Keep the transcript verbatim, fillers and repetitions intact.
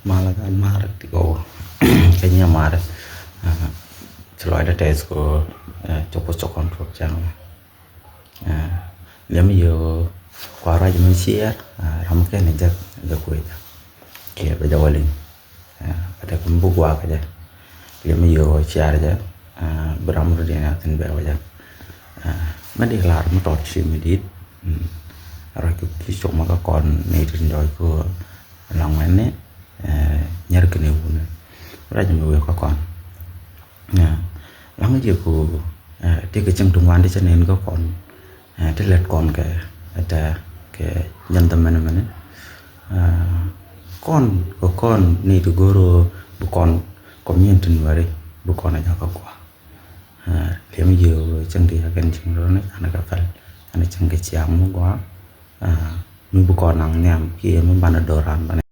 Malä gal mar ti gɔw. Kɛ nyɛ mar. Ci lɔcdä tɛth kɛ cok kɛ cok kɔn tuɔk cɛn wä. Liɛm yio̱o̱ kua ruac mi ciɛɛr. Ram kɛn jɛ jɛ kuecä kiɛ bɛ jɛ wä liŋ. Bɛ tɛ kɛ mi bi guakä jɛ. Liɛm yio̱o̱ ciar jɛ. Bi ram rɔ diɛn a thin bɛ wä jɛ. Mɛ di lar mi tɔt ci mi dit. Ruac kɛ ki cok ma kä kɔn ni tin jɔc ku laŋ mɛn ni. Nyɛr kɛ ni wun ruac mi wee kä kɔn. Laŋ jɛ ku ti kɛ cieŋ ti ŋuan ti cɛ nen kä kɔn. Ti lɛt kɔn kɛ tɛ kɛ jɛn thɛ mɛn mɛn. Kɔn kɛ kɔn ni ti go̱r bi kɔn community Nuɛri bi kɔn a jakä gua. Liɛm yio̱o̱ cieŋ ti a kɛn cieŋ rɔ ni an kɛ pɛl an cieŋ kɛ ciaŋ mi gua. Mi bi kɔn naŋ nhiam kiɛ mi banɛ do̱ran banɛ.